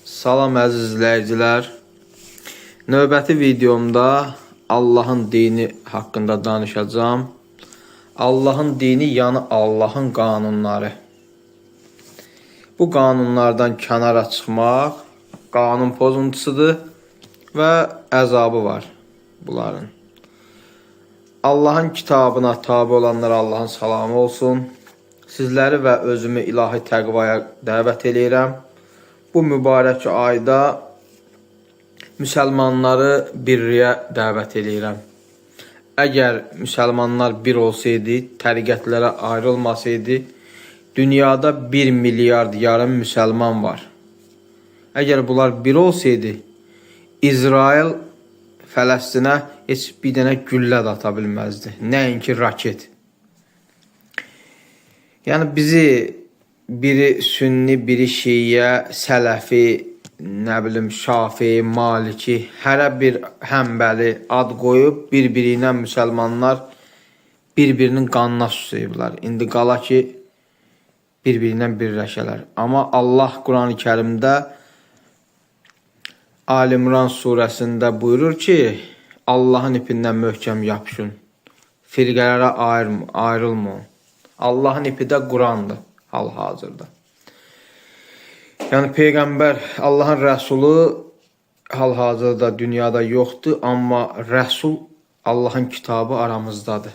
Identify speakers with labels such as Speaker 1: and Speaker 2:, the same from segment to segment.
Speaker 1: Salam əziz izləyicilər. Növbəti videomda Allahın dini haqqında danışacağam. Allahın dini, yəni Allahın qanunları. Bu qanunlardan kənara çıxmaq qanun pozuntusudur və əzabı var bunların. Allahın kitabına tabi olanlara Allahın salamı olsun. Sizləri və özümü ilahi təqvaya dəvət eləyirəm. Bu mübarək ayda müsəlmanları birliyə dəvət eləyirəm. Əgər müsəlmanlar bir olsaydı, təriqətlərə ayrılmasaydı, dünyada 1 milyard yarım müsəlman var. Əgər bunlar bir olsaydı, İsrail Fələstinə heç bir dənə güllə də ata bilməzdi. Nəinki raket. Yəni bizi biri sünni, biri şiə, sələfi, nə bilim Şafii, Maliki, hərə bir həmbəli ad qoyub bir-biri ilə müsəlmanlar bir-birinin qanına susayıblar. İndi qala ki bir-biri ilə birləşələr. Amma Allah Qurani-Kərimdə Ali İmran surəsində buyurur ki, Allahın ipindən möhkəm yapışın. Firqələrə ayrılmayın. Allahın ipi də Qurandır hal-hazırda. Yəni peyğəmbər, Allahın rəsulu hal-hazırda dünyada yoxdur, amma rəsul Allahın kitabı aramızdadır.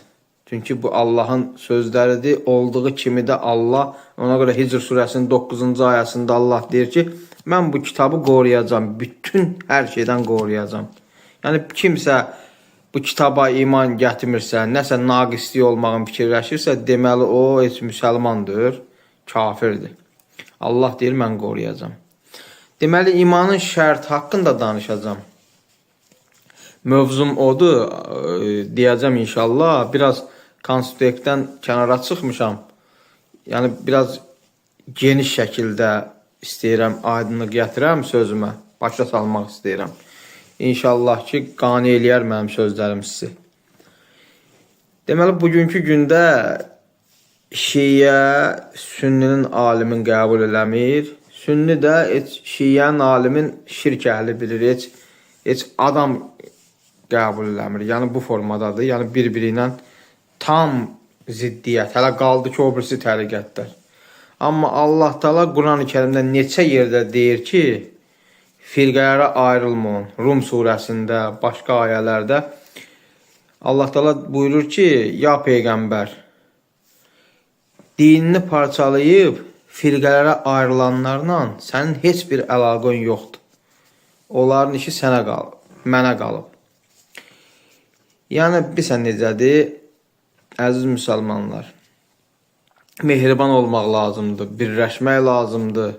Speaker 1: Çünki bu Allahın sözləridir. Olduğu kimi də Allah, ona görə Hicr surəsinin 9-cu ayəsində Allah deyir ki, mən bu kitabı qoruyacağam, bütün hər şeydən qoruyacağam. Yəni kimsə bu kitaba iman gətirmirsə, nəsə naqislik olmağını fikirləşirsə, deməli o heç müsəlmandır, kafirdir. Allah deyir, mən qoruyacağam. Deməli, imanın şərti haqqında danışacağam. Mövzum odur, deyəcəm inşallah. Biraz konspektdən kənara çıxmışam. Yəni, biraz geniş şəkildə istəyirəm, aydınlıq gətirəm sözümə, başa salmaq istəyirəm. İnşallah ki, qane eləyər mənim sözlərim sizi. Deməli, bugünkü gündə şiə sünninin alimin qəbul eləmir. Sünni də heç şiənin alimin şirk əhli bilir, heç adam qəbul eləmir. Yəni bu formadadır. Yəni bir-biri ilə tam ziddiyyət. Hələ qaldı ki, o birisi təriqətlər. Amma Allah Taala Qurani-Kərimdə neçə yerdə deyir ki, firqələrə ayrılmayın. Rum surəsində, başqa ayələrdə Allah Taala buyurur ki, ya peyğəmbər, dinini parçalayıb firqələrə ayrılanlarla sənin heç bir əlaqən yoxdur. Onların işi sənə qalıb, mənə qalıb. Yəni bilirsən necədir, əziz müsəlmanlar? Mehriban olmaq lazımdır, birləşmək lazımdır.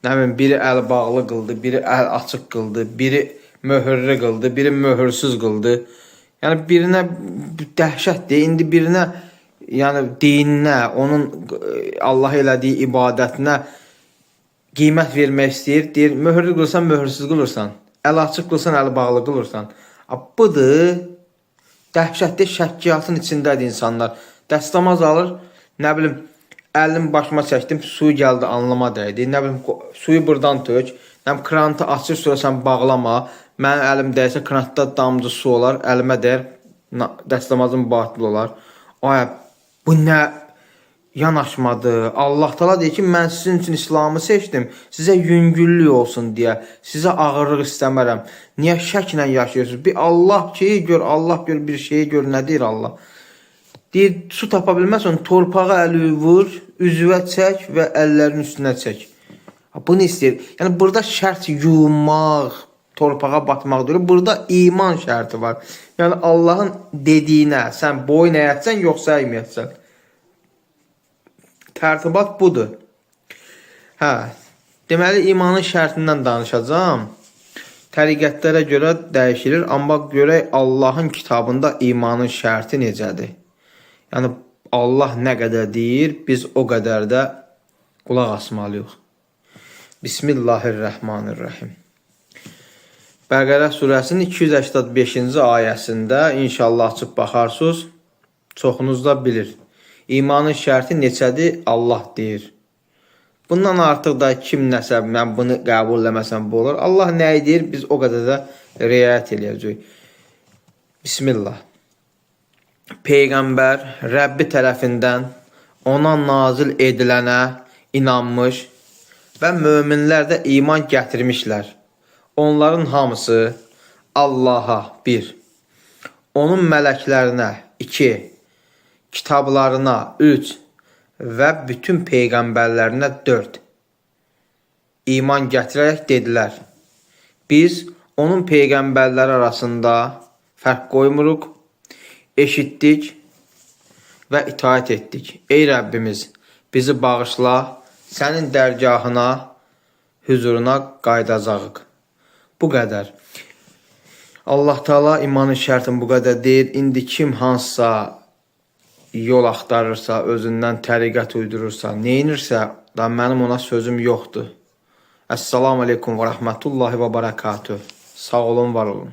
Speaker 1: Nə bilim, biri əl bağlı qıldı, biri əl açıq qıldı, biri möhürlü qıldı, biri möhürsüz qıldı. Yəni birinə dəhşətdir. İndi birinə, yəni dininə, onun Allah elədiyi ibadətinə qiymət vermək istəyir. Deyir, möhürlü qılsan, möhürsüz qılırsan. Əl açıq qılsan, əl bağlı qılırsan. Budur. Dəhşətli şəkkiyatın içindədir insanlar. Dəstəmaz alır, nə bilim, əlimi başıma çəkdim, suyu gəldi alnıma dəydi. Nə bilim, suyu burdan tök. Nə bilim, krantı açır, sonra sən bağlama. Mənim əlim dəysə krantda damcı su olar, əlimə dəyər, dəstəmazım batil olar. Ay, bu nə yanaşmadır. Allah Taala deyir ki, mən sizin üçün İslamı seçdim, sizə yüngüllük olsun deyə, sizə ağırlıq istəmərəm. Niyə şəklə yaşayırsınız? Bir Allah ki, gör, Allah gör bir şeyi gör, nə deyir Allah? Deyir, su tapa bilməzsən, torpağa əli vur, üzvə çək və əllərin üstünə çək. Bunu istəyir. Yəni burada şərt yuyunmaq, torpağa batmaq deyil. Burada iman şərti var. Yəni Allahın dediyinə sən boyun əyəcəksən, yoxsa əyməyəcəksən. Tərtibat budur. Hə, deməli imanın şərtindən danışacağam. Təriqətlərə görə dəyişilir, amma görək Allahın kitabında imanın şərti necədir? Yəni Allah nə qədər deyir, biz o qədər də qulaq asmalıyıq. Bismillahirrahmanirrahim. Bəqərə surəsinin 285-ci ayəsində inşallah açıb baxarsınız. Çoxunuz da bilir. İmanın şərti neçədir? Allah deyir. Bundan artıq da kim nəsə mən bunu qəbul eləməsəm bu olar. Allah nə deyir, biz o qədər də riayət eləyəcəyik. Bismillah. Peyğəmbər Rəbbi tərəfindən ona nazil edilənə inanmış və möminlər də iman gətirmişlər. Onların hamısı Allaha 1, onun mələklərinə 2, kitablarına 3 və bütün peyğəmbərlərinə 4 iman gətirərək dedilər: Biz onun peyğəmbərləri arasında fərq qoymuruq, eşitdik və itaət etdik. Ey Rəbbimiz, bizi bağışla, sənin dərgahına, hüzuruna qayıdacağıq. Bu qədər. Allah Teala imanın şərtini bu qədər deyir. İndi kim hansısa yol axtarırsa, özündən təriqət uydurursa, neynirsə, da mənim ona sözüm yoxdur. Əssalamu aleykum və rəhmətullahi və barakatuh. Sağ olun, var olun.